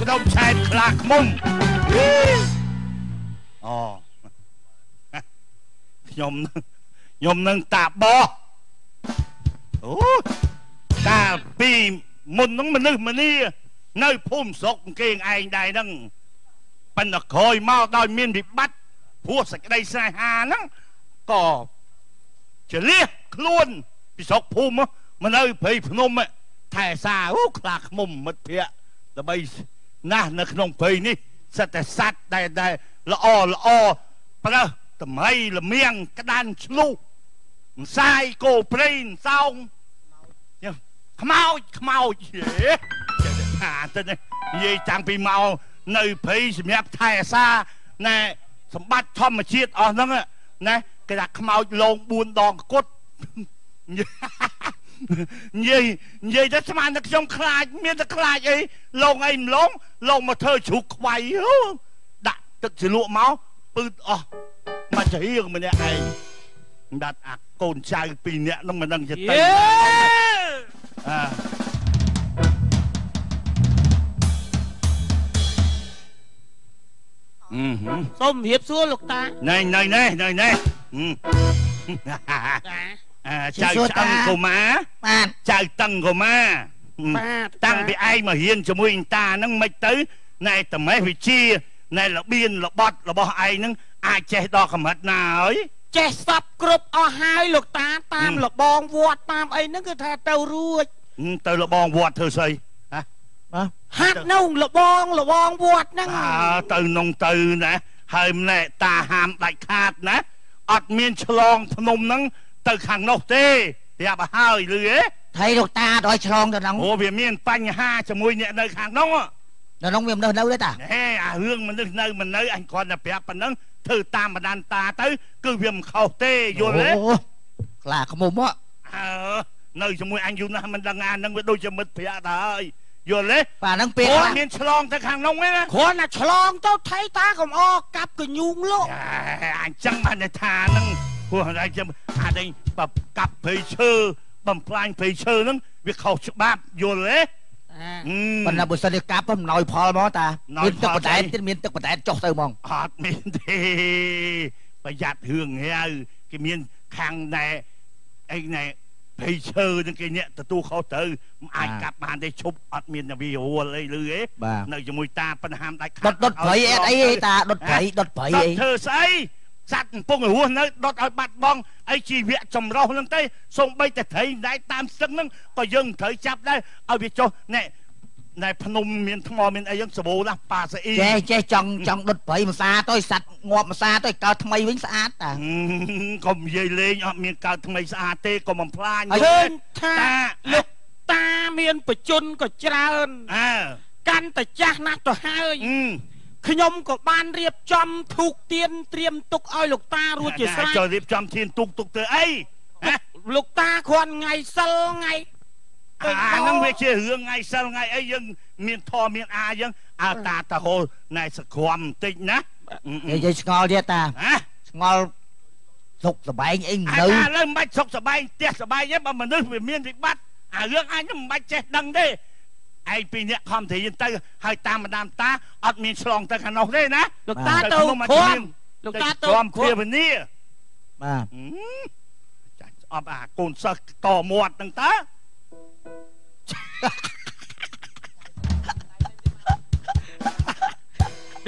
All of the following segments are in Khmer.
ក្តុំឆែតខ្លាខ្មុំអូខ្ញុំនឹងតាបោះអូកាលពីមុនហ្នឹងមនុស្សម្នានៅភូមិស្រុកគេឯងដែរហ្នឹងប៉ុន្តែក្រោយមកដោយមានវិបត្តិព្រោះសេចក្តីស្នេហាហ្នឹងក៏ចលះខ្លួនពីស្រុកភូមិមកនៅព្រៃភ្នំថែសាអូខ្លាខ្មុំមិត្តភក្តិដើម្បីណាស់នៅក្នុងព្រៃនេះសិតតែសัตว์ដែលល្អល្អប្រើសតម្រៃលមៀងក្តានឆ្លុះម្សាយគោព្រៃសោងខ្មោចខ្មោចថាទៅនិយាយតាំងពីមកនៅព្រៃសម្រាប់ថែអាសាណែសម្បត្តិធម្មជាតិអស់ហ្នឹងណាគេថាខ្មោចលង4ដងគត់និយាយទៅស្មានតែខ្ញុំខ្លាចមានតែខ្លាចអីលងអីម្លងលងមកធ្វើជ្រូកខ្វៃដាក់ទឹកជ្រលក់មកពឺតអស់មកចាហៀងម្នាក់ឯងដាក់អាកូនចៅពីរនាក់ហ្នឹងមិនដឹងជាទៅអាសូមរៀបសួរលោកតាណែណែណែណែណែចៅឆ្អឹងកុមារបាទចៅតឹងកុមារបាទតាំងពីឯងមករៀនជាមួយអ៊ីតាហ្នឹងមិនទៅណែតមេះវិជាណែរបៀនរបត់របស់ឯងហ្នឹងអាចចេះដល់កម្រិតណាហើយចេះសពគ្រប់អស់ហើយលោកតាតាមលបងវត្តតាមអីហ្នឹងគឺថាទៅរួចទៅលបងវត្តធ្វើស្អីហ៎បាទហាត់នៅលបងលបងវត្តហ្នឹងអើទៅនងទៅណាហើយម្នាក់តាហាមដាច់ខាតណាអត់មានឆ្លងភ្នំហ្នឹងទៅខាងនោះទេប្រាប់ឲ្យហើយលឺទេថៃលោកតាដល់ឆ្លងទៅហ្នឹងអូវាមានបញ្ហាជាមួយអ្នកនៅខាងនោះនៅនោះវាមនុស្សនៅទេតាហេអារឿងមនុស្សនៅមិននៅអញគ្រាន់តែប្រាប់ប៉ុណ្ណឹងធ្វើតាមបណ្ដានតាទៅគឺវាមិនខុសទេយល់ទេខ្លាខ្មុំហ៎អើនៅជាមួយអញយូរណាស់មិនដឹងអាហ្នឹងវាដូចជាមិត្តភក្តិទៅហើយយល់ទេបាទហ្នឹងពេលមានឆ្លងទៅខាងនោះឯណាគ្រាន់តែឆ្លងទៅថៃតាកុំអកាប់កញូងលក់អញ្ចឹងបានថាហ្នឹងព្រោះតែចាំអានេះបកាប់ព្រៃឈើបំផ្លាញព្រៃឈើហ្នឹងវាខុសច្បាប់យល់ទេប៉ុន្តែបើសិនជាកាប់មិនឲ្យផលមកតាមានទឹកបដែតទៀតមានទឹកបដែតចុះទៅហ្មងអត់មានទេប្រយ័ត្នរឿងហៅគេមានខាងណែអីណែព្រៃឈើនឹងគេអ្នកទទួលខុសត្រូវមិនអាចកាប់បានទេឈប់អត់មានវារួលអីលឺទេនៅជាមួយតាប៉ុន្តែហាមដាច់ខាតដុតព្រៃអត់អីទេតាដុតព្រៃដុតព្រៃអីធ្វើស្អីសត្វកំពុងរស់នៅដុតឲ្យបាត់បង់អីជីវៈចម្រុះហ្នឹងទេសូម្បីតែត្រីដែរតាមស្ទឹងហ្នឹងក៏យើងមិនត្រូវចាប់ដែរឲ្យវាចុះណែណែភ្នំមានថ្មមានអីហ្នឹងសបោណាស់ប៉ាស្អីចេះចេះចង់ដុតព្រៃមួយសាទៅសត្វងាប់មួយសាទៅកើតថ្មីវិញស្អាតតាកុំនិយាយលេងអត់មានកើតថ្មីស្អាតទេកុំបំផ្លាញឃើញថាលោកតាមានបជនក៏ច្រើនអើកាន់តែចាស់ណាស់ទៅហើយខ្ញុំក៏បានរៀបចំធូកទៀនត្រៀមទុកឲ្យលោកតារួចជាស្រេចចូលរៀបចំធានទុកទុកទៅអីលោកតាគ្រាន់ថ្ងៃសិលថ្ងៃអាហ្នឹងវាជារឿងថ្ងៃសិលថ្ងៃអីយើងមានធម៌មានអាយើងអើតាតហូណែសក្រមបន្តិចណានិយាយឆ្ងល់ទៀតតាឆ្ងល់សុខសបែងអីនៅឥឡូវមិនបាច់សុខសបែងផ្ទះសបែងទេបើមនុស្សវាមានវិបត្តិអារឿងអញមិនបាច់ចេះដឹងទេឯងពីរអ្នកខំត្រៀមទៅហើយតាមបណ្ដាតាអត់មានឆ្លងទៅខាងនោះទេណាលោកតាទៅខំលោកតាទៅខំភាវនាបាទចាច់អប់អាកូនសិស្សតមាត់ហ្នឹងតើ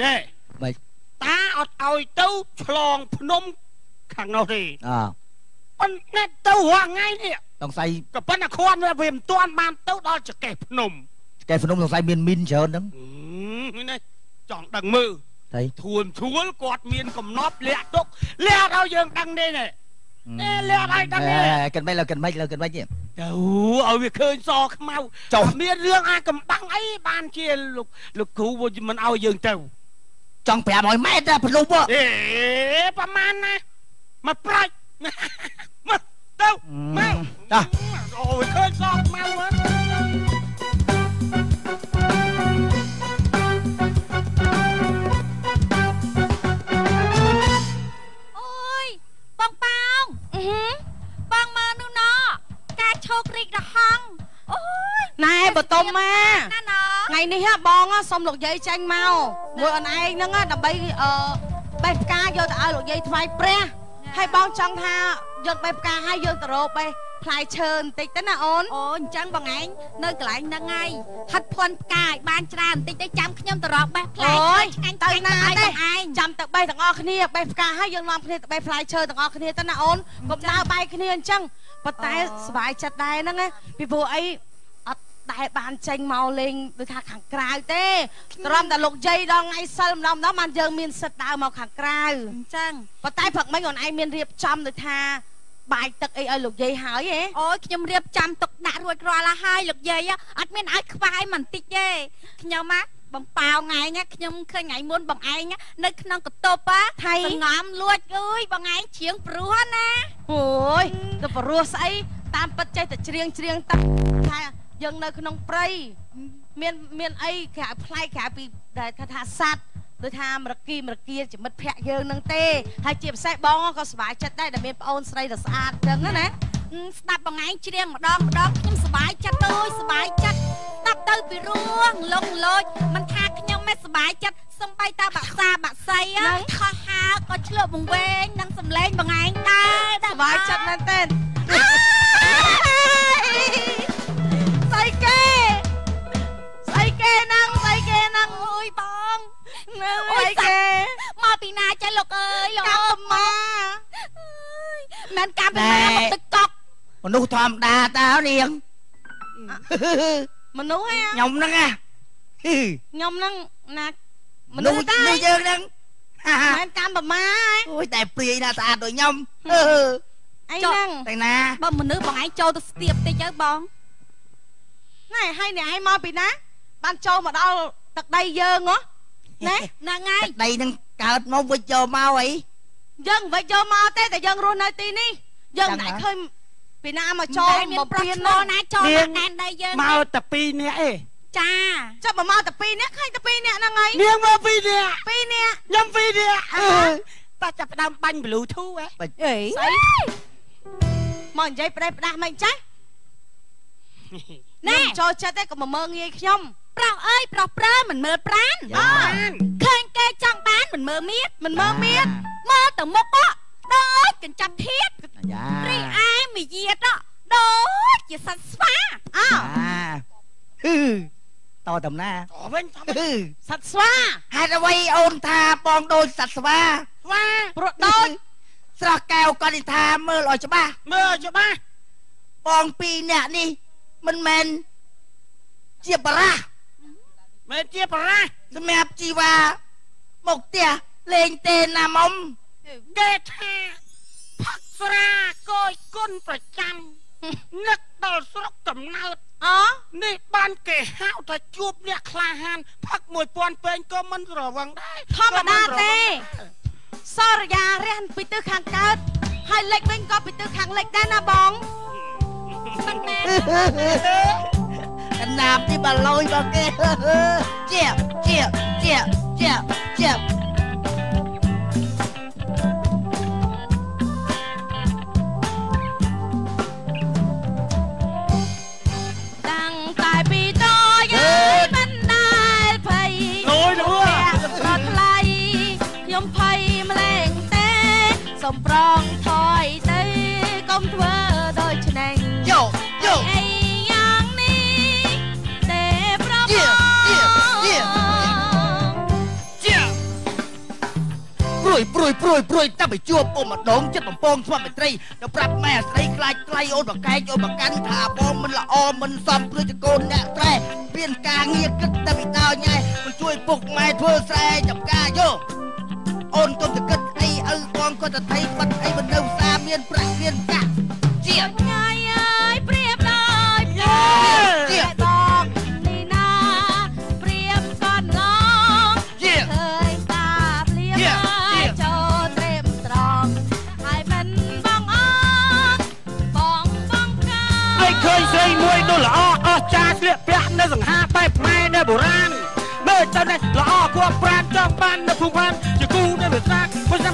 ទេម៉េចតាអត់ឲ្យទៅឆ្លងភ្នំខាងនោះទេអើប៉ុន្តែទៅរាល់ថ្ងៃនេះសង្ស័យក៏ប៉ុន្តែគ្រាន់វាមិនទាន់បានទៅដល់ចកេះភ្នំចកេះភ្នំសង្ស័យមានមីនច្រើនហ្នឹងនេះចង់ដឹងមើលធួនធួលគាត់មានកំណប់លាក់ទុកលាក់ឲ្យយើងដឹងទេនេះលាក់ឲ្យដឹងទេកិនមិនលើកិនមិនលើកិនមិននេះទៅឲ្យវាឃើញសខ្មៅចុះមានរឿងអាកំបាំងអីបានជាលោកគ្រូមិនឲ្យយើងទៅចង់500ម៉ែត្រភ្នំអេប្រហែលណាមកប្រាច់មកទៅមកតាអូយឃើញសខ្មៅហ៎ នេះបងសុំលោកយាយចាញ់មកមួយអូនឯងហ្នឹងដើម្បីបេះផ្កាយកទៅឲ្យលោកយាយថ្វាយព្រះហើយបងចង់ថាយើងបេះផ្កាហើយយើងទៅរកបេះផ្លែឈើបន្តិចទៅណាអូនអូអញ្ចឹងបងឯងនៅកន្លែងហ្នឹងហើយហិតភ័ន្តផ្កាឲ្យបានច្រើនបន្តិចទៅចាំខ្ញុំទៅរកបេះផ្លែឈើឆ្ងាញ់ទៅណាទេចាំទៅបេះទាំងអស់គ្នាបេះផ្កាហើយយើងនាំគ្នាទៅបេះផ្លែឈើទាំងអស់គ្នាទៅណាអូនកុំដើរបែកគ្នាអញ្ចឹងប៉ុន្តែសប្បាយចិត្តដែរហ្នឹងណាពីព្រោះអីអត់ដែលបានចេញមកលេងដូចថាខាងក្រៅទេត្រឹមតែលោកយាយដល់ថ្ងៃសិលម្ដងម្ដងបានយើងមានសិទ្ធដើរមកខាងក្រៅអញ្ចឹងប៉ុន្តែព្រឹកមិញអូនឯងមានរៀបចំដូចថាបាយទឹកអីឲ្យលោកយាយហើយហ៎អូយខ្ញុំរៀបចំទុកដាក់រួចរាល់ហើយលោកយាយអត់មានឲ្យខ្វះអីបន្តិចទេខ្ញុំណាបងប៉ាវថ្ងៃណាខ្ញុំឃើញថ្ងៃមុនបងឯងនៅក្នុងកន្ទប់ថៃងំលួចអើយបងឯងច្រៀងព្រោះណាអូយទៅព្រោះស្អីតាមពិតចេះតែច្រៀងច្រៀងទឹកថាយើងនៅក្នុងព្រៃមានអីក្រៅប្លែកក្រៅពីដែលថាសัตว์ដូចថាមរគីមរគាជាមិត្តភក្តិយើងនឹងទេហើយជាពិសេសបងក៏សប្បាយចិត្តដែរដែលមានប្អូនស្រីដ៏ស្អាតចឹងណាស្ដាប់បងឯងច្រៀងម្ដងម្ដងខ្ញុំសប្បាយចិត្តអើយសប្បាយចិត្តស្ដាប់ទៅពីរោះលងលោចមិនថាខ្ញុំមិនសប្បាយចិត្តសំបីតាបាក់សាបាក់សីខោះហើក៏ឆ្លក់វង្វេងនឹងសំឡេងបងឯងដែរសប្បាយចិត្តមែនទេស្អីគេស្អីគេហ្នឹងស្អីគេហ្នឹងអូយបងអូយគេមកពីណាចេះលោកអើយលោកកម្មមាមិនកម្មមាមកទឹកកុកមនុស្សធម្មតាតើនាងមនុស្សហ៎ខ្ញុំហ្នឹងណាខ្ញុំហ្នឹងណាមនុស្សតាយើងហ្នឹងមិនកម្មមាអូយតែព្រាយណាស្អាតដូចខ្ញុំអីហ្នឹងតែណាបើមនុស្សបងឯងចូលទៅស្ទាបតិចទៅបងណែហើយអ្នកឯងមកពីណាបានចូលមកដល់ទឹកដីយើងហ៎ណែហ្នឹងហើយទឹកដីហ្នឹងកើតមកវិចយកមកអីយើងវិចយកមកទេតែយើងរស់នៅទីនេះយើងមិនឃើញពីណាមកចូលមកពៀនណាចូលមកដែនដីយើងមកតែ2នាក់ឯងចាចាប់មកតែ2នាក់ឃើញតែ2នាក់ហ្នឹងហើយនាងមក2នាក់2នាក់ខ្ញុំ2នាក់តាចាប់ផ្ដើមបាញ់ Bluetooth ហ៎អីស្អីមកនិយាយផ្ដេសផ្ដាស់មិនចាស់ណែចូលចិត្តទេក៏មកមើងងាយខ្ញុំប្រុសអើយប្រុសប្រើមិនមើលប្រានឃើញគេចង់បានមិនមើលមៀតមិនមើលមៀតមើលទៅមុខដូចកញ្ចប់ធាតរីឯមយាតដូចជាសត្វស្វាអើតតំណាតវិញសត្វស្វាហេតុអ្វីអូនថាបងដូចសត្វស្វាស្វាព្រោះដូចស្រស់កែវកនិថាមើលឲ្យច្បាស់មើលឲ្យច្បាស់បងពីរនាក់នេះមិនមែនជាបរាមែនជាបរាសម្រាប់ជីវ៉ាមកផ្ទះលេងទេណាមុំគេថាផឹកស្រាកយគុណប្រចាំនឹកដល់ស្រុកកំណើតអនេះបានគេហៅថាជួបអ្នកក្លាហានផឹក1000ពេងក៏មិនស្រវឹងដែរធម្មតាទេសរិយារះពីទិសខាងកើតហើយលិចវិញក៏ពីទិសខាងលិចដែរណាបងមិនមែនក ណាបទីបលយរបស់គេជាជាជាជាជាតាំងតែពីតយើងមិនដែលភ័យអូយលឺប្រថ្លៃខ្ញុំភ័យម្លែងទេសូមប្រងថយទៅកុំធ្វើដូចនេះយោយោអីយ៉ាងនេះទេប្រមជាជាព្រួយព្រួយព្រួយព្រួយតែไปជួបពុំម្ដងចិត្តបំពងស្វាមីត្រីទៅប្រាប់ម៉ែស្រីខ្លាចថ្លៃអូនបកែកអូនបកាន់ថាបងមិនល្អមិនសមព្រឺចកូនអ្នកត្រែមានការងារគិតតែពីដល់ញ៉ែមិនជួយពុកម៉ែធ្វើស្រែចំការយោអូនកុំទៅគិតអីឪបងក៏ទៅថៃបាត់អីមិននៅផ្សារមានប្រាក់មានកាក់ជាថ្ងៃអើយប្រៀបដូចជាបងនេះណាប្រៀបកនងជាឃើញតាភ្លៀងចូលត្រេមត្រង់ហើយមិនបងអបងបងកាឲ្យឃើញស្រីមួយដូចល្អអស្ចារ្យស្លៀកពាក់នៅសង្ហាបែបម៉ែនៅបុរាណមើលទៅនេះល្អគួរប្រានចង់បាននៅភូមិបាន